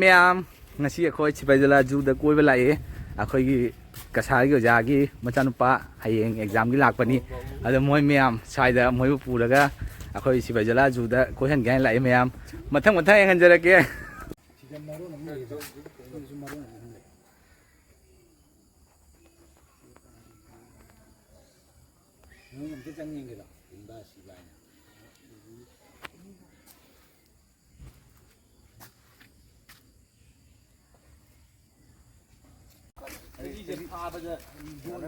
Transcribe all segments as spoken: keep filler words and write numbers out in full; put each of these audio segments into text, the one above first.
ꯃꯌꯥꯝ, ꯉꯁꯤ ꯑꯩꯈꯣꯏ ꯁꯤꯄꯥꯏꯖꯂꯥ ꯖꯨꯗ ꯀꯣꯏꯕ ꯂꯥꯛꯑꯦ꯫ ꯑꯩꯈꯣꯏꯒꯤ ꯀꯁꯥꯔꯒꯤ ꯑꯣꯖꯥꯒꯤ ꯃꯆꯥꯅꯨꯄꯥ ꯍꯌꯦꯡ ꯑꯦꯛꯖꯥꯝꯒꯤ ꯂꯥꯛꯄꯅꯤ꯫ ꯑꯗꯣ ꯃꯣꯏ ꯃꯌꯥꯝ ꯁ꯭ꯋꯥꯏꯗ ꯃꯣꯏꯕꯨ ꯄꯨꯔꯒ ꯑꯩꯈꯣꯏ ꯁꯤꯄꯥꯏꯖꯂꯥ ꯖꯨꯗ ꯀꯣꯏꯍꯟꯒꯦ ꯍꯥꯏꯅ ꯂꯥꯛꯑꯦ ꯃꯌꯥꯝ꯫ ꯃꯊꯪ ꯃꯊꯪ ꯌꯦꯡꯍꯟꯖꯔꯛꯀꯦ꯫ ꯁꯤꯗ ꯃꯔꯣꯟ ꯑꯃ ꯂꯩꯔꯦ꯫ ꯁꯤꯗꯁꯨ ꯃꯔꯣꯟ ꯑꯅꯤ ꯑꯍꯨꯝ ꯂꯩ꯫ ꯅꯪ ꯑꯝꯇ ꯆꯪ ꯌꯦꯡꯒꯦꯔꯣ? ꯍꯤꯡꯕ ꯁꯤꯕ ꯍꯥꯏꯅ꯫ ꯑꯩꯁꯦ ꯐꯥꯕꯗ ꯌꯣꯟ-,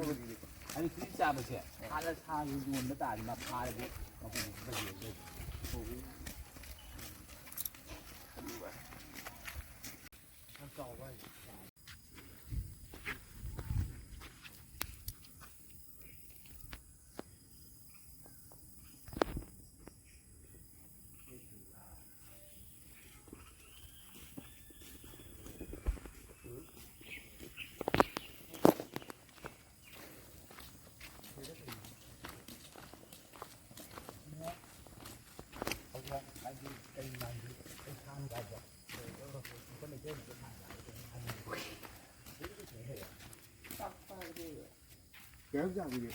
ꯑꯩ ꯐ꯭ꯔꯤꯖ ꯆꯥꯕꯁꯦ ꯐꯥꯔ ꯁꯥ ꯌꯣꯟꯕ ꯇꯥꯔꯗꯤ ꯃꯥ ꯐꯥꯔꯗꯤ ꯃꯄꯨꯟꯁꯤ ꯐꯖꯩ꯫ ꯌꯥꯝ ꯆꯥꯎꯕ ꯍꯥꯏꯁꯦ꯫ ꯀꯌꯥꯝ ꯆꯥꯕꯤꯒꯦ?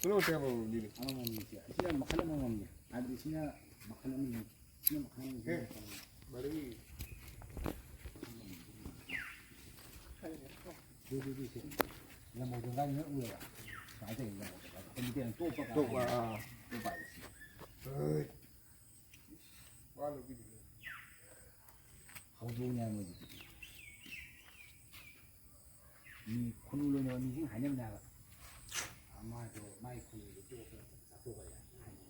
ꯄꯨꯂꯞ ꯀꯌꯥ ꯑꯃꯃꯝꯅꯤꯅꯦ? ꯑꯃꯃꯝꯅꯤ ꯏꯆꯦ꯫ ꯑꯁꯤꯅ ꯃꯈꯜ ꯑꯃꯃꯝꯅꯤ꯫ ꯍꯥꯏꯕꯗꯤ ꯁꯤꯅ ꯃꯈꯜ ꯑꯃꯅꯤ꯫ ꯁꯤꯅ ꯃꯈꯜ ꯑꯃꯅꯤ꯫ ꯑꯦ, ꯃꯔꯤ꯫ ꯑꯗꯨ, ꯑꯗꯨ, ꯑꯗꯨ ꯏꯆꯦ꯫ ꯂꯝꯃꯧꯗꯣꯡꯒꯥꯏꯅ ꯎꯔꯕ? ꯀꯃꯥꯏꯅ ꯇꯧꯔꯤ ꯂꯝꯃꯧꯗꯣꯡꯒꯥꯏ? ꯑꯩꯈꯣꯏ ꯃꯤꯇꯩꯅ ꯇꯣꯞꯄ ꯀꯥꯏꯅ ꯇꯣꯞꯄ, ꯍꯥꯏꯅ꯫ ꯑꯥ꯫ ꯇꯣꯞꯄ ꯍꯥꯏꯕꯁꯤ꯫ ꯍꯣꯏ꯫ ꯋꯥ ꯂꯧꯕꯤꯗꯦ꯫ ꯍꯧꯗꯣꯡꯅꯦ ꯍꯥꯏ ꯃꯣꯏꯗꯤ꯫ ꯃꯤ ꯈꯨꯅꯨ ꯂꯣꯏꯅꯕ ꯃꯤꯁꯤꯡ ꯍꯥꯏꯅꯕꯅꯦ ꯍꯥꯏꯕ꯫ ꯃꯥꯗꯣ ꯃꯥꯏ ꯈꯨꯅꯨꯗꯣ ꯇꯣꯛꯑꯒ ꯆꯥꯊꯣꯛꯈ꯭ꯔꯦ ꯍꯥꯏꯅ꯫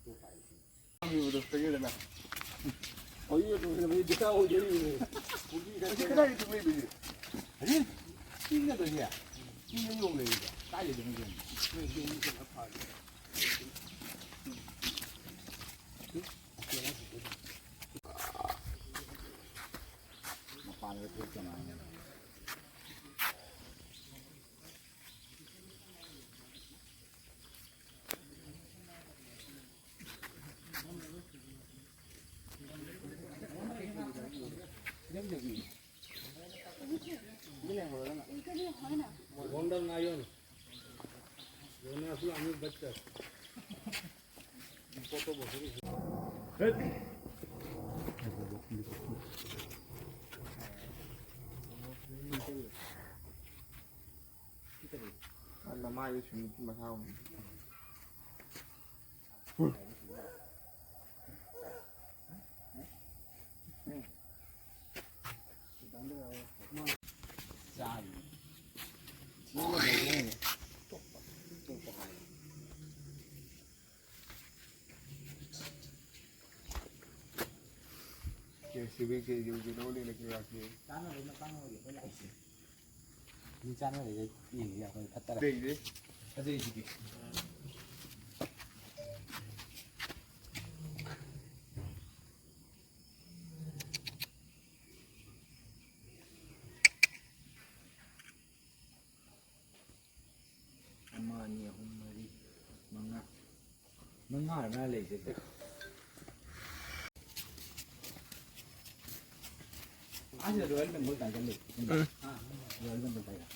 ꯇꯣꯛꯄ ꯍꯥꯏꯁꯦ꯫ ꯍꯪꯉꯤꯕꯗꯣ ꯈꯪꯉꯦꯗꯅ꯫ ꯍꯧꯖꯤꯛ ꯑꯗꯨꯝ ꯍꯦꯟꯅ ꯃꯣꯏ ꯗꯤꯀꯥ ꯑꯣꯏꯗꯣꯔꯤꯕꯅꯦ꯫ ꯄꯨꯈ꯭ꯔꯤ ꯈꯔ ꯍꯧꯖꯤꯛ ꯀꯗꯥꯏꯗ ꯊꯨꯝꯂꯩꯕꯒꯦ? ꯍꯧꯖꯤꯛ ꯆꯤꯡꯗ ꯂꯩꯌꯦ꯫ ꯆꯤꯡꯗ ꯌꯣꯡ ꯂꯩꯔꯤꯕ꯫ ꯀꯥꯏꯗꯅꯣ ꯌꯣꯡ? ꯅꯣꯏ ꯌꯣꯡ ꯈꯔ ꯐꯥꯒꯦ꯫ ꯃꯄꯥꯟꯗ ꯊꯣꯛꯇꯅ꯫ गोंडल नायन, योनासला Anil Bachchan. K C B ꯀꯦ ꯌꯨꯒꯤ ꯂꯧꯅꯦꯅ ꯀꯩꯔꯥꯛꯀꯤ ꯆꯥꯅꯕꯒꯤ ꯃꯇꯥꯡ ꯑꯣꯏꯔꯦ ꯑꯩꯈꯣꯏ ꯂꯥꯛꯏꯁꯦ꯫ ꯃꯤ ꯆꯥꯅꯕꯩꯗ ꯌꯦꯡꯉꯤꯁꯦ ꯑꯩꯈꯣꯏ ꯐꯠꯇꯔꯦ꯫ ꯂꯩꯔꯦ꯫ ꯐꯖꯩꯁꯤꯗꯤ꯫ ꯑꯃ, ꯑꯅꯤ, ꯑꯍꯨꯝ, ꯃꯔꯤ, ꯃꯉꯥ꯫ ꯃꯉꯥꯔ ꯃꯌꯥ ꯂꯩꯔꯤꯁꯦ ꯁꯤꯗ꯫ ꯑꯁꯤꯗ ꯔꯣꯌꯦꯜ ꯕꯦꯡꯒꯣꯜ ꯇꯥꯏꯒꯔ ꯂꯩ꯫ ꯎꯝ꯫ Royal Bengal tiger.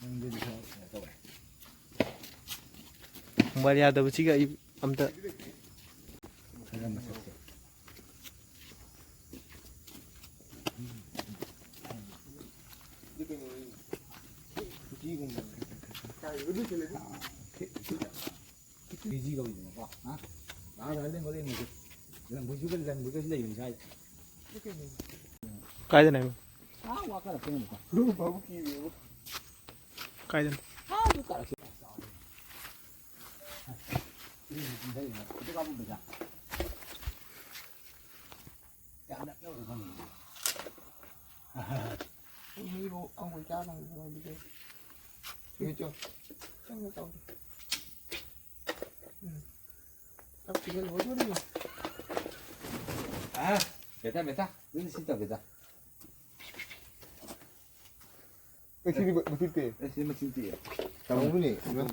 ꯅꯪꯗꯨꯗꯤ ꯈꯔ ꯀꯩꯅꯣ ꯇꯧꯋꯦ꯫ ꯃꯣꯕꯥꯏꯜ ꯌꯥꯗꯕꯁꯤꯒ ꯑꯩ ꯑꯝꯇ ꯈꯔ ꯃꯁꯛꯁꯦ꯫ ꯕꯤꯖꯤ ꯀꯧꯏꯗꯅꯀꯣ, ꯍꯥ? ꯑꯥ, ꯂꯪꯕꯩꯁꯨ ꯂꯪꯕꯩꯁꯨ ꯂꯩꯕꯅꯤ ꯁ꯭ꯋꯥꯏꯗ꯫ ꯀꯥꯏꯗꯅꯦꯕ? ꯑꯥ, ꯋꯥ ꯈꯔ ꯄꯨꯡ ꯑꯃꯨꯛꯀ꯫ ꯀꯥꯏꯗꯅꯣ? ꯑꯥ, ꯑꯗꯨ ꯀꯥꯔꯛꯁꯤ꯫ ꯌꯥꯝ ꯅꯛꯅꯕ ꯈꯪꯉꯤꯅꯦ꯫ ꯃꯤꯕꯨ ꯑꯪꯒꯨꯔ ꯆꯥ ꯐꯪꯗꯕ ꯑꯗꯨꯗꯤ꯫ ꯆꯨꯝꯃꯤ, ꯆꯨꯝꯃꯤ꯫ ꯆꯪꯉꯦ ꯇꯧꯗꯦ꯫ ꯎꯝ꯫ ꯆꯥꯛ ꯊꯤꯕ ꯂꯣꯏꯗꯣꯔꯦ꯫ ꯑꯥ, ꯕꯦꯇꯥ, ꯕꯦꯇꯥ, ꯑꯗꯨꯗꯤ ꯁꯤ ꯇꯧꯒꯦꯗ꯫ ꯑꯦ, ꯁꯤꯗꯤ ꯃ-, ꯃꯆꯤꯟ ꯇꯦꯛꯑꯦ꯫ ꯑꯦ, ꯁꯤꯗꯤ ꯃꯆꯤꯟ ꯇꯦꯛꯑꯦ꯫ ꯇꯧꯕꯅꯦ, ꯏꯕ꯫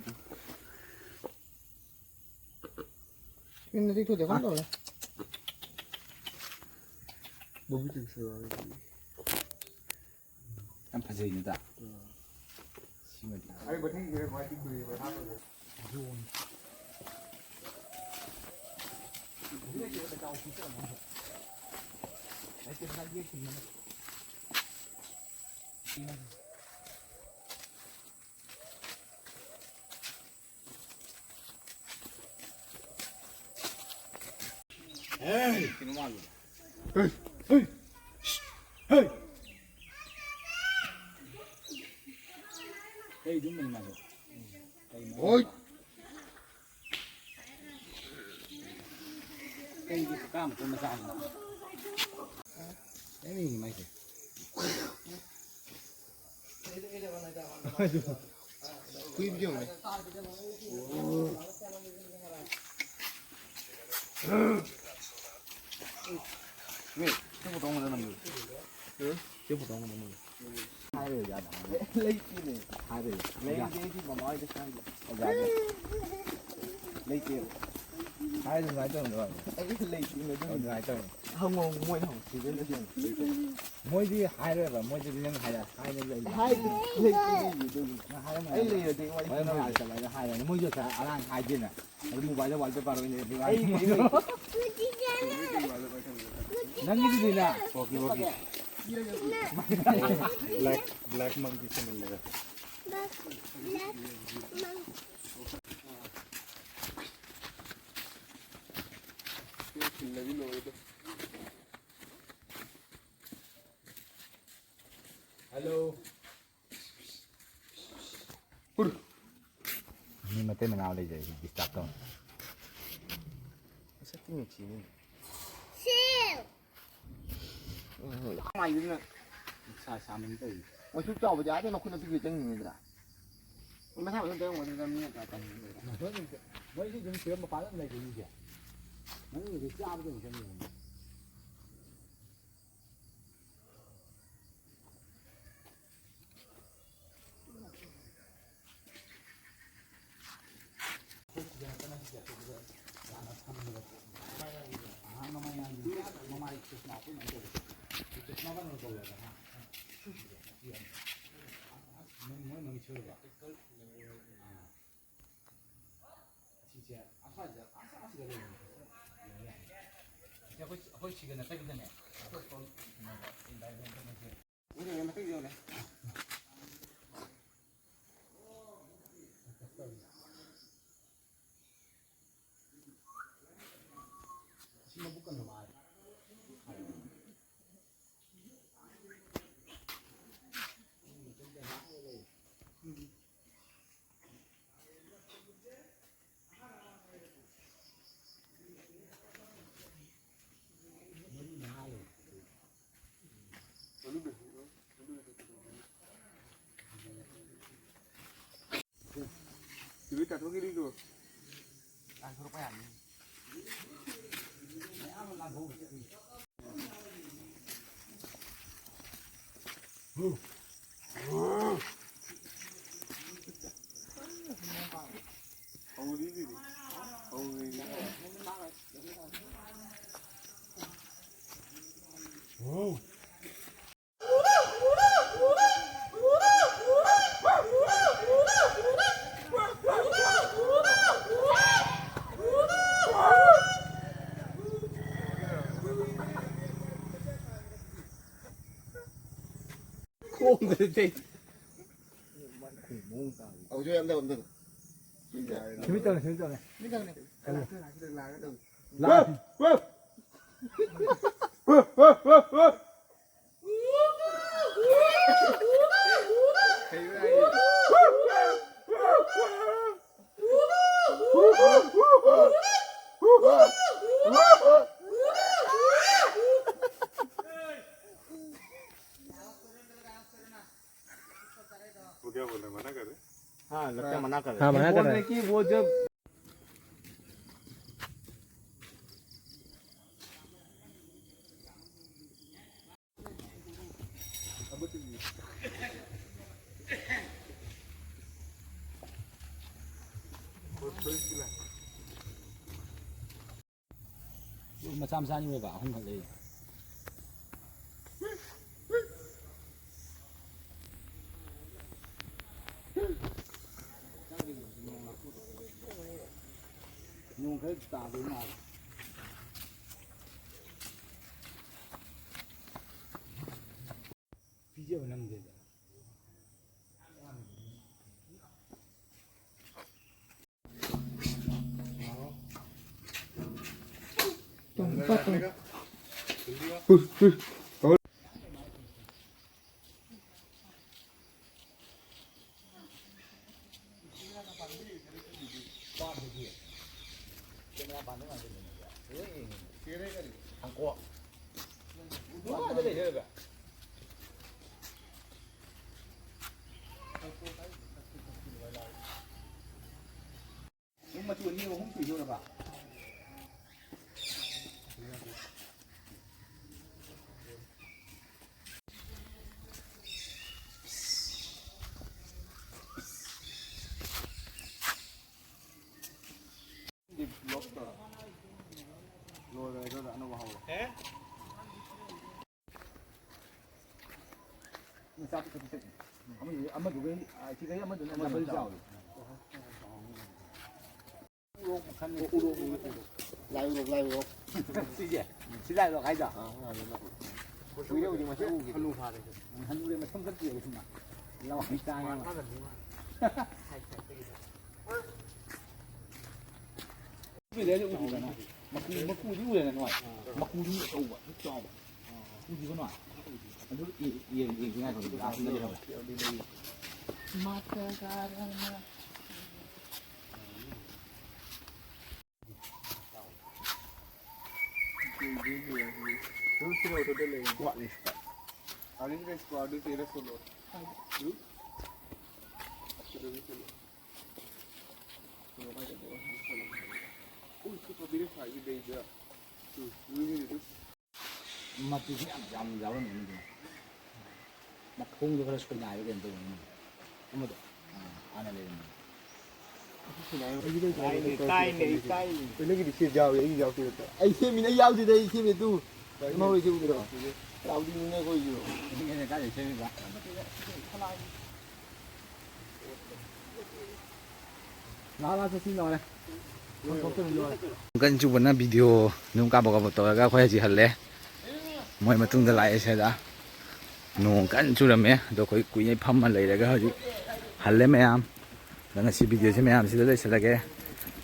ꯁꯤꯅꯗꯤ ꯊꯨꯗꯦ, ꯀꯝ ꯇꯧꯔꯦ? ꯌꯥꯝ ꯐꯖꯩꯅꯦ ꯇꯥ꯫ ꯁꯤꯃꯗꯤ꯫ ꯍꯣꯏ꯫ ꯀꯩꯒꯤ ꯀꯥ ꯃꯇꯨꯝ ꯃꯆꯥꯁꯤꯅ? ꯑꯦ, ꯃꯥꯏꯁꯦ꯫ ꯍꯨꯏꯕꯨꯗꯤ ꯌꯦꯡꯉꯨꯅꯦ꯫ ꯃꯤ, ꯁꯤ ꯐꯣꯇꯣ ꯑꯃꯗ ꯅꯝꯕꯤꯌꯨ꯫ ꯁꯤ ꯐꯣꯇꯣ ꯑꯃꯗ ꯅꯝꯕꯤꯌꯨ꯫ ꯍꯥꯏꯔꯣꯏ, ꯌꯥꯗꯕ꯫ ꯂꯩꯇꯦꯅꯦ꯫ ꯍꯥꯏꯔꯣꯏ꯫ ꯂꯩꯇꯦ, ꯑꯩꯗꯤ ꯃꯃꯥ ꯍꯣꯏꯗ ꯍꯥꯏꯒꯦ꯫ ꯌꯥꯗꯦ꯫ ꯂꯩꯇꯦ꯫ ꯍꯥꯏꯔꯣꯏ, ꯑꯗꯨꯃꯥꯏꯅ ꯇꯧꯅꯣ꯫ ꯑꯩ ꯂꯩꯇꯦ, ꯑꯗꯨꯝ ꯑꯗꯨꯃꯥꯏꯅ ꯇꯧꯅꯣ꯫ ꯍꯪꯉꯣ, ꯃꯣꯏꯗ ꯍꯪꯉꯣ꯫ ꯁꯤꯗ ꯂꯩꯇꯦ꯫ ꯃꯣꯏꯗꯤ ꯍꯥꯏꯔꯣꯏꯕ, ꯃꯣꯏꯗꯗꯤ ꯅꯪ ꯍꯥꯏꯔ-, ꯍꯥꯏꯅ ꯂꯩ-, ꯍꯥꯏꯗꯤ ꯂꯩꯇꯦ, ꯑꯗꯨꯒꯤ꯫ ꯅꯪ ꯍꯥꯏꯔꯝꯃꯣꯏ꯫ ꯑꯩ ꯂꯩꯔꯗꯤ ꯋꯥꯔꯤ ꯍꯣꯔꯦꯟ ꯁꯥꯟꯅꯔꯣꯏ꯫ ꯃꯣꯏ ꯆꯠꯂꯒ ꯍꯥꯏꯔꯅꯤ꯫ ꯃꯣꯏꯁꯨ ꯉꯁꯥꯏ ꯑꯉꯥꯡ ꯍꯥꯏꯗꯦꯅ꯫ ꯑꯗꯨ mobile ꯗ wallpaper ꯑꯣꯏꯅ ꯂꯩꯔꯗꯤ ꯑꯩ ꯃꯣꯏ ꯂꯩꯔꯗꯤ꯫ ꯅꯪꯒꯤꯗꯨꯗꯤꯅꯦ꯫ Okay, okay꯫ Black, black monkey ꯁꯦꯝꯍꯜꯂꯒ꯫ Hello꯫ ꯃꯤ ꯃꯇꯩ ꯃꯅꯥꯎ ꯂꯩꯖꯔꯤꯁꯦ disturb ꯇꯧꯅꯤ꯫ ꯃꯁꯛꯇꯤ ꯅꯨꯡꯁꯤꯅꯦ꯫ ꯃꯥꯏꯗꯨꯅ ꯅꯨꯡꯁꯥ ꯁꯥꯃꯟ ꯇꯧꯔꯤ꯫ ꯃꯣꯏꯁꯨ ꯆꯥꯎꯕꯗꯤ ꯑꯥꯗꯩ ꯃꯈꯨꯠꯅ ꯄꯤꯕ ꯆꯪꯉꯤꯅꯤꯗ꯭ꯔꯥ? ꯃꯁꯥ ꯃꯊꯟꯇ ꯆꯪꯉꯝꯒꯅꯤꯗ ꯃꯤ ꯑꯇꯥ ꯇꯥꯅꯤꯡꯉꯤꯗ꯭ꯔꯥ? ꯃꯣꯏꯁꯨ ꯑꯗꯨꯝ ꯁꯤꯗ ꯃꯄꯥꯟꯗ ꯑꯗꯨꯝ ꯂꯩꯗꯣꯏꯅꯤꯁꯦ꯫ ꯃꯅꯨꯡꯗꯗꯤ ꯆꯥꯕꯗ ꯑꯗꯨꯝ ꯆꯪꯉꯤꯅꯦ꯫ ꯃꯥ ꯀꯩꯅꯣ ꯇꯧꯋꯦꯕ, ꯍꯥ? ꯃꯣꯏ, ꯃꯣꯏ ꯃꯃꯤꯠ ꯁꯣꯏꯔꯕ? ꯑꯥ꯫ ꯑꯁꯤꯁꯦ ꯑꯁ꯭ꯋꯥꯏꯗ, ꯑꯁ, ꯑꯁꯤꯗ ꯂꯩꯕꯅꯦ꯫ ꯌꯦꯡꯕ ꯌꯥꯏ꯫ ꯑꯁꯤ ꯑꯩꯈꯣꯏ, ꯑꯩꯈꯣꯏ ꯁꯤꯒ ꯅꯠꯇꯕꯤꯗꯅꯦ, ꯑꯇꯣꯞꯄ ꯀꯩꯅꯣꯗ, environment ꯑꯃ ꯁꯦꯝ-, ꯃꯣꯏꯅ ꯃꯊꯛ ꯌꯧꯔꯦ꯫ ꯑꯁꯤ ꯃꯕꯨꯛ ꯀꯟꯕ ꯃꯥꯜꯂꯦ꯫ ꯇꯥꯟꯊꯣꯔꯛꯄ ꯌꯥꯅꯤ꯫ ꯃꯌꯥꯝ ꯑꯃ ꯂꯥꯟꯊꯣꯛꯎꯕ ꯆꯠꯂꯤ꯫ ꯈꯣꯡꯗꯗꯤ꯫ ꯍꯧꯖꯤꯛ ꯑꯝꯇ, ꯑꯝꯇ꯫ ꯁꯤꯃꯤꯠ ꯇꯧꯔꯦ, ꯁꯤꯃꯤꯠ ꯇꯧꯔꯦ꯫ ꯂꯥꯛꯑꯦ꯫ वो क्या बोल रहे हैं, मना कर रहे हैं? हाँ, लगता है मना कर रहे हैं। हाँ, मना कर रहे हैं। बोल रहे हैं कि वो जब ꯃꯆꯥ ꯃꯆꯥꯅꯤ ꯑꯣꯏꯕ ꯑꯍꯨꯝꯈꯛ ꯂꯩ꯫ ꯈꯔ ꯇꯥꯗꯣꯏ ꯃꯥꯜꯂꯦ꯫ ꯄꯤꯖꯕ ꯅꯝꯗꯦꯗ꯫ ꯅꯪ ꯃꯆꯨ ꯑꯅꯤ ꯑꯍꯨꯝ ꯁꯨꯏꯗꯧꯔꯕ? ꯂꯣꯏꯔꯦ, ꯑꯗꯨꯗ ꯑꯅꯧꯕ ꯍꯧꯔꯦ꯫ ꯃꯆꯥ ꯄꯤꯛꯇꯛ ꯄꯤꯛꯇꯛ꯫ ꯑꯃꯗꯨ-, ꯑꯃꯗꯨꯒꯩ, ꯑ, ꯁꯤꯗꯩ ꯑꯃꯗꯨꯅ ꯑꯃꯗꯨꯅ ꯗꯕꯜ ꯆꯥꯎꯋꯤ꯫ ꯆꯥꯎꯋꯤ꯫ ꯎꯔꯣꯛ ꯃꯈꯜꯅꯤ꯫ ꯎꯔꯣꯛ, ꯎꯔꯣꯛ, ꯎꯔꯣꯛ꯫ ꯂꯥꯏ ꯎꯔꯣꯛ, ꯂꯥꯏ ꯎꯔꯣꯛ꯫ ꯁꯤꯁꯦ? ꯁꯤ ꯂꯥꯏ ꯎꯔꯣꯛ ꯍꯥꯏꯗꯣ? ꯑꯥ, ꯑꯥ, ꯑꯗꯨꯅ꯫ ꯀꯨꯏꯔꯦ ꯍꯧꯖꯤꯛ ꯃꯁꯤ ꯎꯈꯤꯗ꯭ꯔꯦ꯫ ꯍꯅꯨ ꯐꯥꯔꯦ꯫ ꯍꯅꯨꯔꯦ, ꯃꯁꯝ ꯀꯛꯇ꯭ꯔꯦ ꯁꯤꯃ꯫ ꯂꯋꯥꯏ ꯇꯥꯡꯉꯦ꯫ ꯃꯥ ꯀꯥꯟꯅꯕꯅꯤ ꯃꯥ꯫ ꯁꯥꯏꯠ ꯁꯥꯏꯠꯇꯒꯤꯗꯣ꯫ ꯎꯗ꯭ꯔꯦ, ꯑꯗꯨ ꯎꯗ꯭ꯔꯤꯕꯅ? ꯃꯀꯨ, ꯃꯀꯨꯗꯤ ꯎꯔꯦꯅ ꯅꯣꯏ? ꯃꯀꯨꯗꯤ ꯑꯆꯧꯕ, ꯍꯦꯛ ꯆꯥꯎꯕ꯫ ꯎꯗ꯭ꯔꯤꯕ ꯅꯣꯏ? ꯑꯗꯨ ꯌꯦꯡ-, ꯌꯦꯡ-, ꯌꯦꯡꯁꯤ ꯉꯥꯏꯈꯣ, ꯂꯥꯁꯇ ꯂꯩꯍꯧꯔꯦ꯫ ꯋꯥꯠꯂꯤ꯫ ꯑꯅꯤꯁꯤꯅ squad ꯗꯨ ꯆꯦꯜꯂ ꯁꯣꯂꯣ꯫ ꯎꯝ? ꯑꯗꯨꯗꯤ ꯁꯣꯂꯣ꯫ ꯃꯇꯨꯁꯨ ꯌꯥꯝ ꯌꯥꯝ ꯌꯥꯎꯔꯝꯒꯅꯤ ꯑꯗꯨꯅ꯫ ꯃꯈꯣꯡꯗꯣ ꯈꯔ ꯁꯣꯏꯅꯥꯏꯕ ꯀꯩꯅꯣ ꯇꯧꯕꯅꯤ꯫ ꯑꯃꯗꯣ꯫ ꯑꯥ, ꯍꯥꯟꯅ ꯂꯩꯔꯝꯕꯅꯤ꯫ ꯇꯥꯏꯅꯦ, ꯇꯥꯏꯅꯦ, ꯇꯥꯏꯅꯦ꯫ ꯅꯪꯒꯤꯗꯤ ꯁꯤ ꯌꯥꯎꯏ, ꯑꯩꯒꯤ ꯌꯥꯎꯗꯦ ꯅꯠꯇ꯭ꯔꯣ? ꯑꯩ ꯁꯦꯝꯃꯤꯅꯦ, ꯑꯩ ꯌꯥꯎꯗꯦꯗ, ꯑꯩ ꯁꯦꯝꯃꯦ ꯑꯗꯨ꯫ ꯀꯩꯅꯣ? ꯏꯃꯥ ꯍꯣꯏꯁꯦ ꯎꯗ꯭ꯔꯣ? ꯌꯥꯎꯗꯦ꯫ ꯌꯥꯎꯗ꯭ꯔꯤꯅꯤꯅꯦ ꯑꯩꯈꯣꯏꯁꯨ꯫ ꯅꯪꯅ ꯀꯥꯏꯗꯩ ꯁꯦꯝꯃꯤꯕ? ꯂꯥꯛꯑꯣ, ꯂꯥꯛꯑꯣ, ꯆꯠꯁꯤ ꯂꯥꯛꯑꯣꯅꯦ꯫ ꯀꯟ ꯆꯨꯕꯅ ꯚꯤꯗꯤꯑꯣ ꯑꯗꯨꯝ ꯀꯥꯕꯣꯛ ꯀꯥꯕꯣꯛ ꯇꯧꯔꯒ ꯑꯩꯈꯣꯏ ꯍꯧꯖꯤꯛ ꯍꯜꯂꯦ꯫ ꯃꯣꯏ ꯃꯇꯨꯡꯗ ꯂꯥꯛꯑꯦ ꯁꯤꯗ꯫ ꯅꯣꯡ ꯀꯟꯅ ꯆꯨꯔꯝꯃꯦ, ꯑꯗꯣ ꯑꯩꯈꯣꯏ ꯀꯨꯏꯅ ꯐꯝꯃ ꯂꯩꯔꯒ ꯍꯧꯖꯤꯛ ꯍꯜꯂꯦ ꯃꯌꯥꯝ꯫ ꯑꯗꯣ ꯉꯁꯤ ꯚꯤꯗꯤꯑꯣꯁꯦ ꯃꯌꯥꯝꯁꯤꯗ ꯂꯣꯏꯁꯤꯜꯂꯒꯦ꯫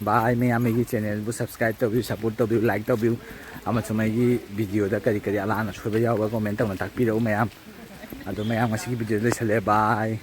ꯕꯥꯏ ꯃꯌꯥꯝ, ꯑꯩꯒꯤ ꯆꯦꯅꯦꯜꯕꯨ ꯁꯕꯁꯀ꯭ꯔꯥꯏꯕ ꯇꯧꯕꯤꯌꯨ, ꯁꯞꯄꯣꯔꯠ ꯇꯧꯕꯤꯌꯨ, ꯂꯥꯏꯛ ꯇꯧꯕꯤꯌꯨ, ꯑꯃꯁꯨꯡ ꯑꯩꯒꯤ ꯚꯤꯗꯤꯑꯣꯗ ꯀꯔꯤ ꯀꯔꯤ ꯑꯂꯥꯟ ꯑꯁꯣꯏꯕ ꯌꯥꯎꯕ ꯀꯣꯃꯦꯟ ꯇꯧꯅ ꯇꯥꯛꯄꯤꯔꯛꯎ ꯃꯌꯥꯝ꯫ ꯑꯗꯣ ꯃꯌꯥꯝ, ꯉꯁꯤꯒꯤ ꯚꯤꯗꯤꯑꯣ ꯂꯣꯏꯁꯤꯜꯂꯦ꯫ ꯕꯥꯏ꯫